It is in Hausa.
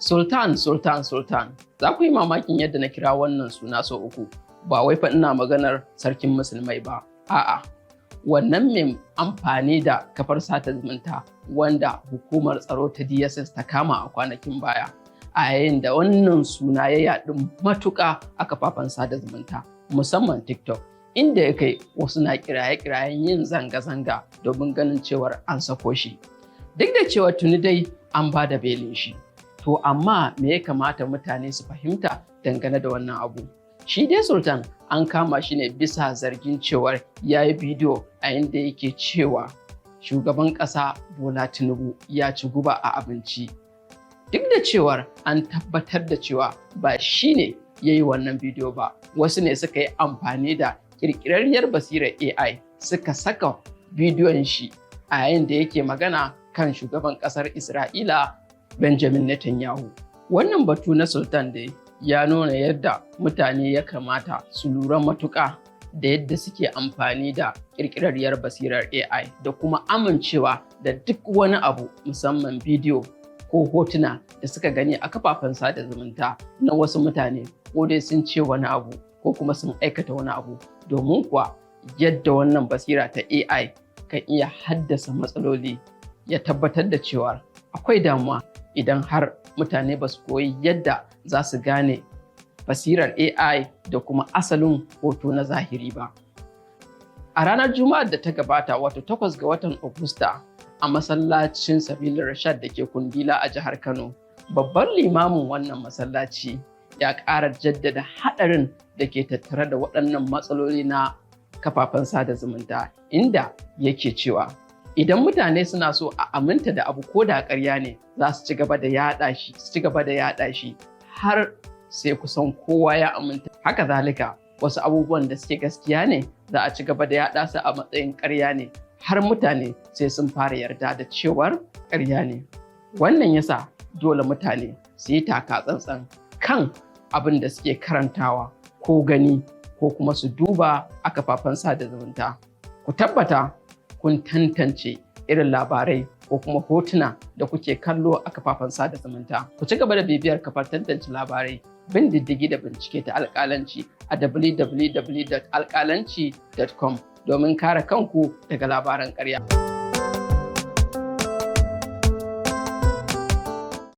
Sultan, Sultan, Sultan. Za ku yi mamakin yadda na kira wannan suna sau uku. Ba wai fa ina maganar sarkin musulmai ba. A'a, wannan mai amfani da kafar sada zumunta wanda hukumar tsaro ta DSS ta kama a kwanakin baya. A yayin da wannan suna ya yaɗu matuƙa a kafafen sada zumunta, musamman TikTok, inda ya kai wasu na kiraye-kirayen yin zanga-zanga domin ganin cewar an sako shi. Duk da cewa tuni dai an ba da belin shi. To amma me ya kamata mutane su fahimta dangane da wannan abu? Shi dai Sultan an kama shi ne bisa zargin cewar ya yi bidiyo a inda yake cewa shugaban ƙasa Bola Tinubu ya ci guba a abinci. Duk da cewar an tabbatar da cewa ba shi ne ya yi wannan bidiyo ba, wasu ne suka yi amfani da ƙirƙirarriyar basirar AI suka saka bidiyon shi a yayin da yake magana kan shugaban ƙasar Isra'ila Benjamin Netanyahu. Wannan batu na Sultan dai ya nuna yadda mutane ya kamata su lura matuƙa da yadda suke amfani da ƙirƙirarriyar basirar AI da kuma amincewa da duk wani abu, musamman bidiyo ko hotuna da suka gani a kafafen sada zumunta na wasu mutane, ko dai sun ce wani abu ko kuma sun aikata wani abu, domin kuwa yadda wannan basira ta AI kan iya haddasa matsaloli ya tabbatar da cewa akwai damuwa idan har mutane ba su koyi yadda za su gane basirar AI da kuma asalin hoto na zahiri ba. A ranar Juma'ar da ta gabata, wato 8 ga watan Agusta, a masallacin Sabilin Rashad da ke Kundila a jihar Kano, babban limamin wannan masallaci ya ƙara jaddada haɗarin da ke tattare da waɗannan matsaloli na kafafen sada zumunta, inda yake cewa idan mutane suna so a aminta da abu, ko da ƙarya ne, za su ci gaba da yaɗa shi, su ci gaba da yaɗa shi har sai kusan kowa ya aminta. Haka zalika, wasu abubuwan da suke gaskiya ne za a ci gaba da yaɗa su a matsayin ƙarya ne har mutane sai sun fara yarda da cewar ƙarya ne. Wannan yasa dole mutane su yi taka tsantsan kan abin da suke karantawa ko gani ko kuma su duba a kafafen sada zumunta. Ku tabbata kun tantance irin labarai ko kuma hotuna da kuke kallo a kafafen sada zumunta. Ku ci gaba da bibiyar kafar tantance labarai, bin diddigi da bincike ta Alƙalanci a www.alƙalanci.com domin kare kanku daga labaran ƙarya.